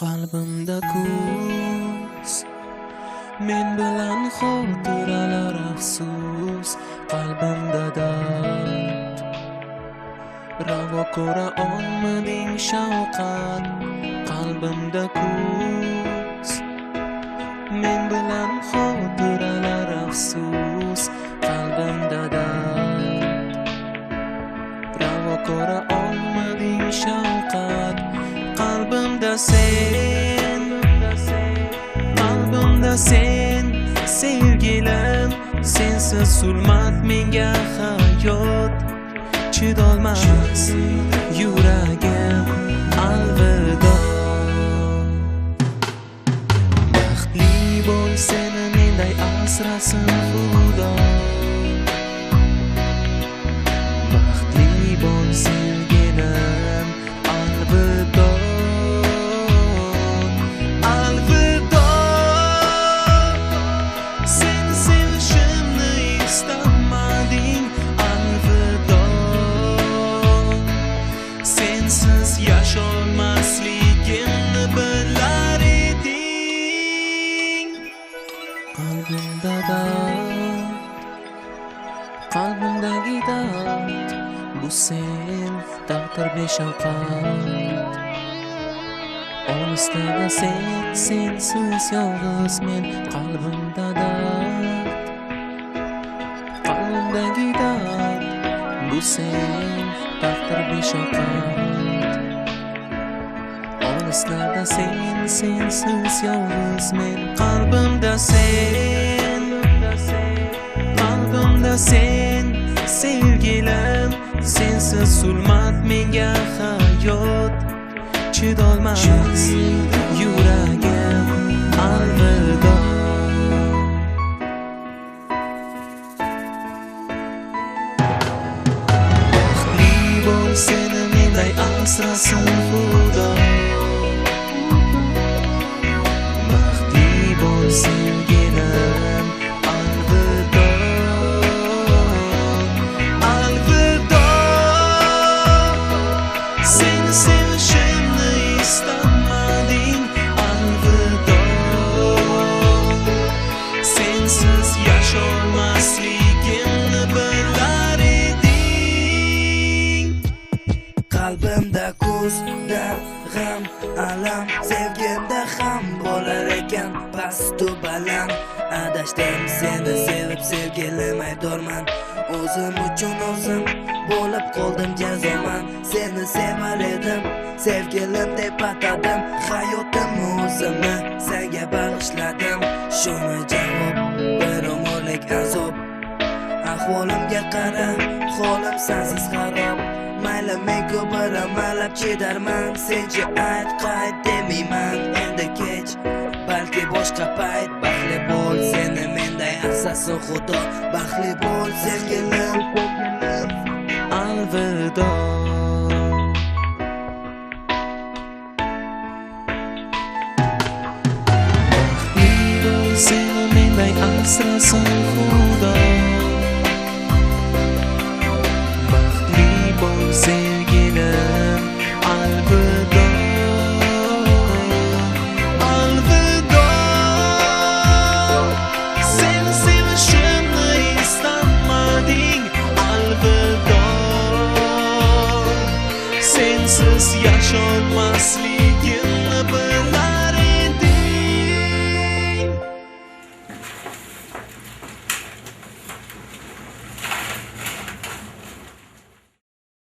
Qalbimda kuz, men bilan xotiralar afsus. Qalbimda dard, ravo ko'ra olmading shafqat. Qalbimda kuz, men bilan xotiralar afsus. Qalbimda dard, ravo ko'ra olmading shafqat. Qalbimda sen, qalbimda sen, sevgilim. Sensiz zulmat menga hayot, chidolmas yuragim alvido. Baxtli bo'l, seni menday asrasin Xudo. Baxtli bo'l sevgilim, alvido. Alvido. Sen sevishimni istamading, alvido. Sensiz yasholmasligimni bilar eding. Qalbimda dard, qalbimdagi dard, bu sen taqdir beshafqat. Olislarda sen, sensiz yolg'iz men. Qalbimda dard, qalbimdagi dard, bu sen taqdir beshafqat. Olislarda sen, sensiz yolg'iz men. Qalbimda sen, qalbimda sen, sevgilim. Sensiz zulmat menga hayot, chidolmas yuragim alvido. Baxtli bo'l, seni menday asrasin Xudo. Baxtli bo'l sevgilim, alvido. Alvido. Seni sevishimni istamading, alvido. Sensiz yasholmasligimni bilar eding. Qalbimda kuzda g'am alam, sevgimda ham bo'lar ekan pastu baland. Adashdim seni sevib sevgilim aybdorman. O'zim uchun o'zim bo'lib qoldim jazoman. Seni sevar edim sevgilim deb atadim. Hayotimni o'zimni senga bag'ishladim. Shuni javob bir umrlik azob. Ahvolimga qara, holim sensiz xarob. Mayli men ko'p amalab chidarman. Senchi ayt qayt demayman endi kech, balki boshqa payt. Baxtli bo'l, seni menday asrasin Xudo. Baxtli bo'l sevgilim, Alvido. Baxtli bo'l, seni menday asrasin Xudo. Baxtli bo'l sevgilim, alvido. Alvido. Sen sevishimni istamading, alvido. Sensiz yasholmaslik